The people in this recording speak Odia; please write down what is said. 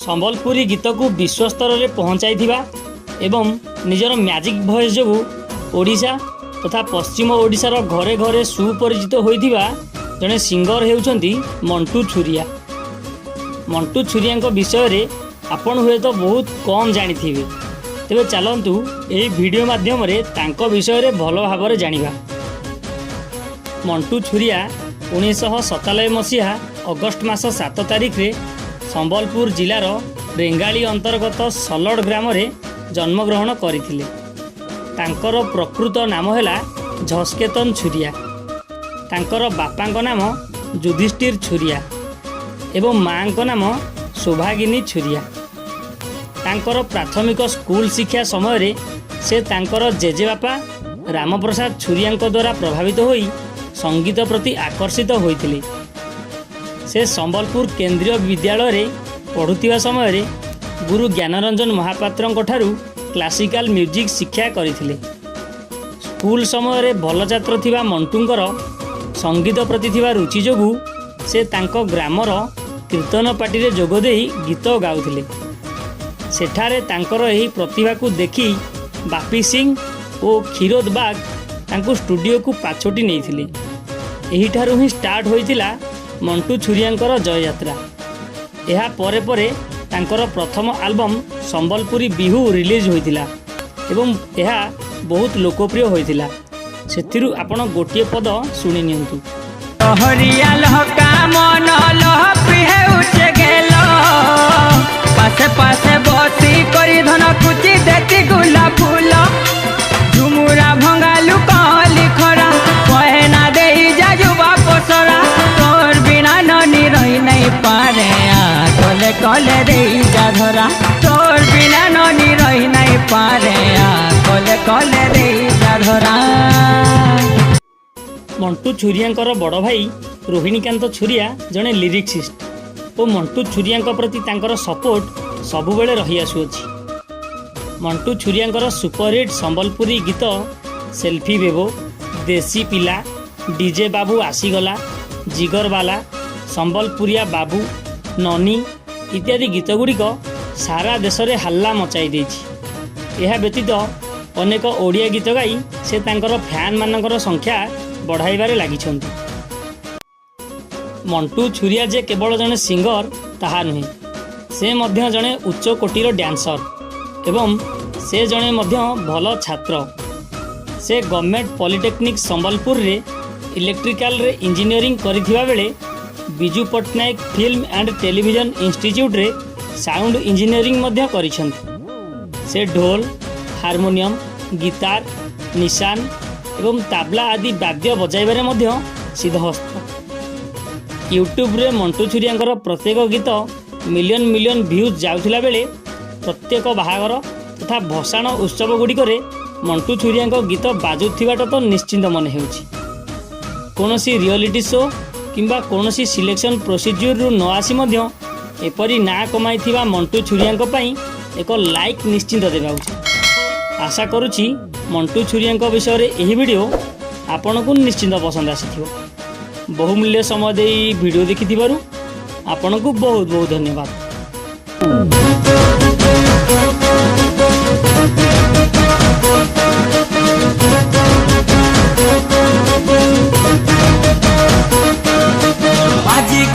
ସମ୍ବଲପୁରୀ ଗୀତକୁ ବିଶ୍ୱସ୍ତରରେ ପହଞ୍ଚାଇଥିବା ଏବଂ ନିଜର ମ୍ୟାଜିକ୍ ଭଏସ୍ ଯୋଗୁଁ ଓଡ଼ିଶା ତଥା ପଶ୍ଚିମ ଓଡ଼ିଶାର ଘରେ ଘରେ ସୁପରିଚିତ ହୋଇଥିବା ଜଣେ ସିଙ୍ଗର ହେଉଛନ୍ତି ମଣ୍ଟୁ ଛୁରିଆ। ମଣ୍ଟୁ ଛୁରିଆଙ୍କ ବିଷୟରେ ଆପଣ ହୁଏତ ବହୁତ କମ୍ ଜାଣିଥିବେ। ତେବେ ଚାଲନ୍ତୁ, ଏହି ଭିଡ଼ିଓ ମାଧ୍ୟମରେ ତାଙ୍କ ବିଷୟରେ ଭଲ ଭାବରେ ଜାଣିବା। ମଣ୍ଟୁ ଛୁରିଆ 1997 ମସିହା ଅଗଷ୍ଟ ମାସ 7 ତାରିଖରେ ସମ୍ବଲପୁର ଜିଲ୍ଲାର ରେଙ୍ଗାଳି ଅନ୍ତର୍ଗତ ସଲଡ଼ ଗ୍ରାମରେ ଜନ୍ମଗ୍ରହଣ କରିଥିଲେ। ତାଙ୍କର ପ୍ରକୃତ ନାମ ହେଲା ଝସକେତନ ଛୁରିଆ। ତାଙ୍କର ବାପାଙ୍କ ନାମ ଯୁଧିଷ୍ଠିର ଛୁରିଆ ଏବଂ ମାଆଙ୍କ ନାମ ଶୋଭାଗିନୀ ଛୁରିଆ। ତାଙ୍କର ପ୍ରାଥମିକ ସ୍କୁଲ ଶିକ୍ଷା ସମୟରେ ସେ ତାଙ୍କର ଜେଜେବାପା ରାମପ୍ରସାଦ ଛୁରିଆଙ୍କ ଦ୍ୱାରା ପ୍ରଭାବିତ ହୋଇ ସଙ୍ଗୀତ ପ୍ରତି ଆକର୍ଷିତ ହୋଇଥିଲେ। ସେ ସମ୍ବଲପୁର କେନ୍ଦ୍ରୀୟ ବିଦ୍ୟାଳୟରେ ପଢ଼ୁଥିବା ସମୟରେ ଗୁରୁ ଜ୍ଞାନରଞ୍ଜନ ମହାପାତ୍ରଙ୍କ ଠାରୁ କ୍ଲାସିକାଲ ମ୍ୟୁଜିକ୍ ଶିକ୍ଷା କରିଥିଲେ। ସ୍କୁଲ ସମୟରେ ଭଲ ଛାତ୍ର ଥିବା ମଣ୍ଟୁଙ୍କର ସଙ୍ଗୀତ ପ୍ରତି ଥିବା ରୁଚି ଯୋଗୁଁ ସେ ତାଙ୍କ ଗ୍ରାମର କୀର୍ତ୍ତନ ପାର୍ଟିରେ ଯୋଗ ଦେଇ ଗୀତ ଗାଉଥିଲେ। ସେଠାରେ ତାଙ୍କର ଏହି ପ୍ରତିଭାକୁ ଦେଖି ବାପି ସିଂ ଓ କ୍ଷୀରୋଦ ବାଗ ତାଙ୍କୁ ଷ୍ଟୁଡ଼ିଓକୁ ପାଛୋଟି ନେଇଥିଲେ। ଏହିଠାରୁ ହିଁ ଷ୍ଟାର୍ଟ ହୋଇଥିଲା ମଣ୍ଟୁ ଛୁରିଆଙ୍କର ଜୟଯାତ୍ରା। ଏହା ପରେ ପରେ ତାଙ୍କର ପ୍ରଥମ ଆଲବମ୍ ସମ୍ବଲପୁରୀ ବିହୁ ରିଲିଜ୍ ହୋଇଥିଲା ଏବଂ ଏହା ବହୁତ ଲୋକପ୍ରିୟ ହୋଇଥିଲା। ସେଥିରୁ ଆପଣ ଗୋଟିଏ ପଦ ଶୁଣି ନିଅନ୍ତୁ। ହରିଆ ଲହକା ମନ ଲହପି ହେଉଛେ ଗେଲ, ପାଶେ ପାଶେ ବସି କରି ଧନ କୁଚି ଦେତି ଗୁଲା ଫୁଲ। ଝୁମୁରା ଭଙ୍ଗାଲୁ କଲି ଖରା, ପହେନା ଦେଇ ଯାଜୁବା ପସରା। ତୋର ବିନା ନନି ରହି ନାଇଁ ପାରେ, ଆ କଲେ କଲେ ଦେଇ ଯା ଧରା। ତୋର ବିନା ନନି ରହି ନାଇଁ ପାରେ, ଆ କଲେ କଲେ ଦେଇ ଯା ଧରା। ମଣ୍ଟୁ ଛୁରିଆଙ୍କର ବଡ଼ ଭାଇ ରୋହିଣୀକାନ୍ତ ଛୁରିଆ ଜଣେ ଲିରିକ୍ସିଷ୍ଟ ଓ ମଣ୍ଟୁ ଛୁରିଆଙ୍କ ପ୍ରତି ତାଙ୍କର ସପୋର୍ଟ ସବୁବେଳେ ରହିଆସୁଅଛି। ମଣ୍ଟୁ ଛୁରିଆଙ୍କର ସୁପରହିଟ୍ ସମ୍ବଲପୁରୀ ଗୀତ ସେଲ୍ଫି ବେବୋ, ଦେଶୀ ପିଲା, ଡିଜେ ବାବୁ ଆସିଗଲା, ଜିଗରବାଲା, ସମ୍ବଲପୁରିଆ ବାବୁ, ନନି ଇତ୍ୟାଦି ଗୀତଗୁଡ଼ିକ ସାରା ଦେଶରେ ହାଲ୍ଲା ମଚାଇ ଦେଇଛି। ଏହା ବ୍ୟତୀତ ଅନେକ ଓଡ଼ିଆ ଗୀତ ଗାଇ ସେ ତାଙ୍କର ଫ୍ୟାନ୍ମାନଙ୍କର ସଂଖ୍ୟା ବଢ଼ାଇବାରେ ଲାଗିଛନ୍ତି। ମଣ୍ଟୁ ଛୁରିଆ ଯେ କେବଳ ଜଣେ ସିଙ୍ଗର ତାହା ନୁହେଁ, ସେ ମଧ୍ୟ ଜଣେ ଉଚ୍ଚ କୋଟିର ଡ୍ୟାନ୍ସର ଏବଂ ସେ ଜଣେ ମଧ୍ୟ ଭଲ ଛାତ୍ର। ସେ ଗଭର୍ଣ୍ଣମେଣ୍ଟ ପଲିଟେକ୍ନିକ୍ ସମ୍ବଲପୁରରେ ଇଲେକ୍ଟ୍ରିକାଲରେ ଇଞ୍ଜିନିୟରିଂ କରିଥିବା ବେଳେ Biju Patnaik film and television ଇନଷ୍ଟିଚ୍ୟୁଟ୍ରେ ସାଉଣ୍ଡ ଇଞ୍ଜିନିୟରିଂ ମଧ୍ୟ କରିଛନ୍ତି। ସେ ଢୋଲ, ହାରମୋନିୟମ, ଗିତାର, ନିଶାନ ଏବଂ ତାବଲା ଆଦି ବାଦ୍ୟ ବଜାଇବାରେ ମଧ୍ୟ ସିଦ୍ଧହସ୍ତ। ୟୁଟ୍ୟୁବରେ ମଣ୍ଟୁ ଛୁରିଆଙ୍କର ପ୍ରତ୍ୟେକ ଗୀତ ମିଲିୟନ ମିଲିୟନ ଭ୍ୟୁଜ୍ ଯାଉଥିଲା ବେଳେ ପ୍ରତ୍ୟେକ ବାହାଘର ତଥା ଭସାଣ ଉତ୍ସବ ଗୁଡ଼ିକରେ ମଣ୍ଟୁ ଛୁରିଆଙ୍କ ଗୀତ ବାଜୁଥିବାଟା ତ ନିଶ୍ଚିନ୍ତ ମନେ ହେଉଛି। କୌଣସି ରିଅଲିଟି ଶୋ କିମ୍ବା କୌଣସି ସିଲେକ୍ସନ୍ ପ୍ରୋସିଜ୍ୟୁରରୁ ନ ଆସି ମଧ୍ୟ ଏପରି ନାଁ କମାଇଥିବା ମଣ୍ଟୁ ଛୁରିଆଙ୍କ ପାଇଁ ଏକ ଲାଇକ୍ ନିଶ୍ଚିନ୍ତ ଦେବା ଉଚିତ। ଆଶା କରୁଛି, ମଣ୍ଟୁ ଛୁରିଆଙ୍କ ବିଷୟରେ ଏହି ଭିଡ଼ିଓ ଆପଣଙ୍କୁ ନିଶ୍ଚିନ୍ତ ପସନ୍ଦ ଆସିଥିବ। ବହୁମୂଲ୍ୟ ସମୟ ଦେଇ ଭିଡ଼ିଓ ଦେଖିଥିବାରୁ ଆପଣଙ୍କୁ ବହୁତ ବହୁତ ଧନ୍ୟବାଦ।